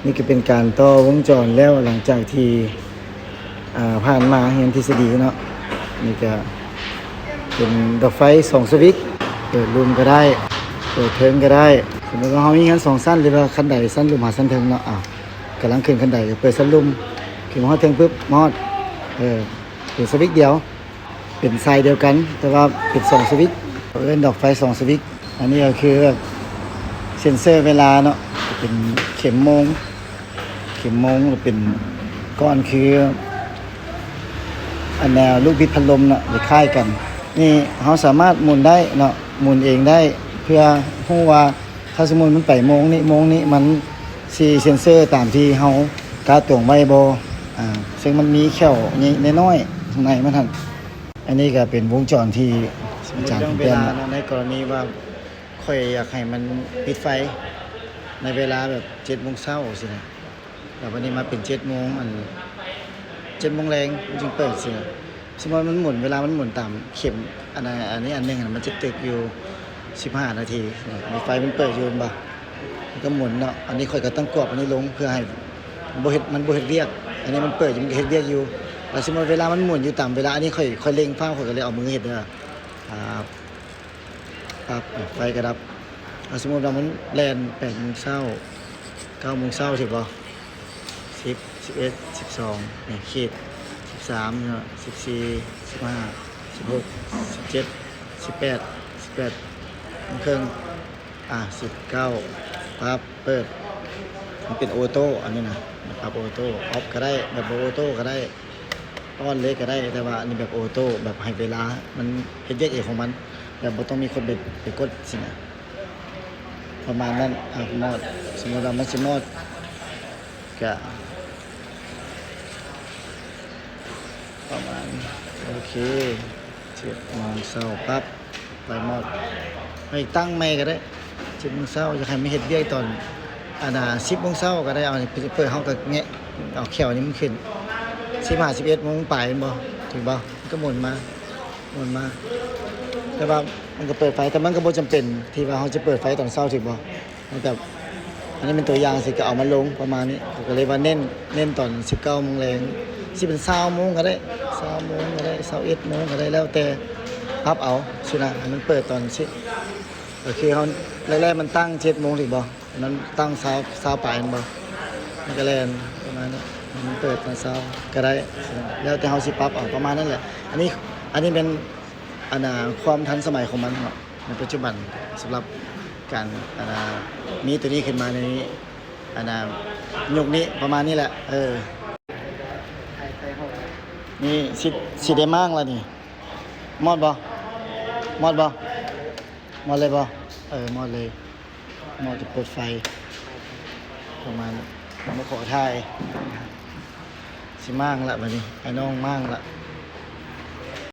ນີ້ກໍເປັນການຕໍ່ວົງຈອນແລ້ວ ຫຼັງຈາກທີ່ ອ່າ ຜ່ານມາຮຽນທິດສະດີເນາະ. ນີ້ກໍເປັນດອກໄຟສອງສະວິດ ເປີດລຸ່ມກໍໄດ້ ເປີດເທິງກໍໄດ້. ສົມມຸດວ່າເຮົາມີເຮືອນສອງຊັ້ນ ຫຼືວ່າຂັ້ນໄດຊັ້ນລຸ່ມຫາຊັ້ນເທິງເນາະ ອາ ກຳລັງຂຶ້ນຂັ້ນໄດ ກໍເປີດຊັ້ນລຸ່ມ ຂຶ້ນມາຮອດເທິງປຶບ ມາຮອດ ເອີ ເປັນສະວິດດຽວ ເປັນສາຍດຽວກັນ ແຕ່ວ່າເປັນສອງສະວິດ ເອີ້ນດອກໄຟສອງສະວິດ. ອັນນີ້ກໍຄືແບບເຊັນເຊີເວລາເນາະ ເປັນເຂັມໂມງ ເຂັມໂມງ ເປັນກ້ອນຄື ອັນແນວລູກບິດພັດລົມເນາະ ຄ້າຍໆກັນ. ນີ້ເຮົາສາມາດໝູນໄດ້ເນາະ ໝູນເອງໄດ້ ເພື່ອຮູ້ວ່າ ຖ້າສົມມຸດມັນໄປໂມງນີ້ ໂມງນີ້ ມັນຊິເຊັນເຊີຕາມທີ່ເຮົາກະຕົວງໄວ້ບໍ່? ອາ ເຊິ່ງມັນມີແຂ້ວນ້ອຍໆ ຂ້າງໃນມັນຫັ້ນ. ອັນນີ້ກໍເປັນວົງຈອນທີ່ອາຈານເພິ່ນແປງເນາະ. ໃນກໍລະນີວ່າຂ້ອຍຢາກໃຫ້ມັນປິດໄຟໃນເວລາແບບເຈັດໂມງເຊົ້າຊີ້ນະ ແລ້ວບັດນີ້ມາເປັນເຈັດໂມງ ອັນ ເຈັດໂມງແລງມັນຈຶ່ງເປີດຊີ້ນະ. ສົມມຸດມັນໝູນ ເວລາມັນໝູນຕາມເຂັມ ອັນ ອັນນີ້ອັນໜຶ່ງ ມັນຈະຕຶກຢູ່ສິບຫ້ານາທີ ມີໄຟມັນເປີດຢູ່ແມ່ນບໍ່? ມັນກໍໝູນເນາະ. ອັນນີ້ຂ້ອຍກໍຕ້ອງກວບອັນນີ້ລົງ ເພື່ອໃຫ້ບໍ່ເຮັດ ມັນບໍ່ເຮັດວຽກ. ອັນນີ້ມັນເປີດຢູ່ ມັນກໍເຮັດວຽກຢູ່. ແລ້ວສົມມຸດເວລາມັນໝູນຢູ່ຕາມເວລາ ອັນນີ້ຂ້ອຍ ຂ້ອຍເລັ່ງຟ້າວ ຂ້ອຍກໍເລີຍເອົາມືເຮັດເດີ. ອ່າ ປັບ ໄຟກະດັບ. ເອົາ ສົມມຸດວ່າມັນແລ່ນແປດໂມງເຊົ້າ ເກົ້າໂມງເຊົ້າ ຖືກບໍ່? ສິບ ສິບເອັດ ສິບສອງ ນີ້ ຂີດ ສິບສາມເນາະ ສິບສີ່ ສິບຫ້າ ສິບຫົກ ສິບເຈັດ ສິບແປດ ສິບແປດໂມງເຄິ່ງ ອ່າ ສິບເກົ້າ ປັບ ເປີດ. ມັນເປັນໂອໂຕ້ ອັນນີ້ນະ ປັບໂອໂຕ້ ອອບກໍໄດ້ ແບບບໍ່ໂອໂຕ້ກໍໄດ້ ອອນເລີຍກໍໄດ້ ແຕ່ວ່າອັນນີ້ແບບໂອໂຕ້ ແບບໃຫ້ເວລາມັນເຮັດວຽກເອງຂອງມັນ ແບບບໍ່ຕ້ອງມີຄົນໄປ ໄປກົດຊີ້ນະ ປະມານນັ້ນ. ອາ ມອດ ສົມມຸດວ່າມັນຊິມອດ ກະປະມານ ໂອເຄ ເຈັດໂມງເຊົ້າປັບ ໄປມອດ ໃຫ້ຕັ້ງໃໝ່ກໍໄດ້ ເຈັດໂມງເຊົ້າ ຢາກໃຫ້ມັນເຮັດວຽກຕອນ ອັນນ່າ ສິບໂມງເຊົ້າກໍໄດ້. ເອົາ ເປີດ ເຮົາກໍແງະເອົາແຂ້ວນີ້ມັນຂຶ້ນ ສິບຫ້າ ສິບເອັດໂມງປາຍແມ່ນບໍ່? ຖືກບໍ່? ມັນກໍໝູນມາ ໝູນມາ ແຕ່ວ່າມັນກໍເປີດໄຟ ແຕ່ມັນກໍບໍ່ຈຳເປັນທີ່ວ່າເຮົາຈະເປີດໄຟຕອນເຊົ້າ ຖືກບໍ່? ມັນກໍ ອັນນີ້ເປັນຕົວຢ່າງຊື່ ກໍເອົາມາລົງປະມານນີ້ ຂ້ອຍກໍເລີຍວ່າເນັ້ນ ເນັ້ນຕອນສິບເກົ້າໂມງແລງ ຊິເປັນຊາວໂມງກໍໄດ້ ຊາວໂມງກໍໄດ້ ຊາວເອັດໂມງກໍໄດ້ ແລ້ວແຕ່ປັບເອົາຊີ້ນະ ໃຫ້ມັນເປີດຕອນສິບ ກໍຄືເຮົາ ແລກໆມັນຕັ້ງເຈັດໂມງ ຖືກບໍ່? ອັນນັ້ນຕັ້ງຊາວ ຊາວປາຍແມ່ນບໍ່? ມັນກໍແລ່ນປະມານນີ້ ໃຫ້ມັນເປີດຕອນເຊົ້າກໍໄດ້ ແລ້ວແຕ່ເຮົາຊິປັບເອົາ ປະມານນັ້ນແຫຼະ. ອັນນີ້ ອັນນີ້ແມ່ນ ອັນນ່າ ຄວາມທັນສະໄໝຂອງມັນເນາະ ໃນປັດຈຸບັນ ສຳລັບການ ອັນນ່າ ມີໂຕນີ້ຂຶ້ນມາໃນ ອັນນ່າ ຍຸກນີ້ ປະມານນີ້ແຫຼະ. ເອີ ນີ້ຊິ ຊິໄດ້ມ້າງລະນີ້ ມອດບໍ່? ມອດບໍ່? ມອດເລີຍບໍ່? ເອີ ມອດເລີຍ ມອດຈະເປີດໄຟ ປະມານ ມາຂໍຖ່າຍ ຊິມ້າງລະບັດນີ້ ອ້າຍນ້ອງມ້າງລະ.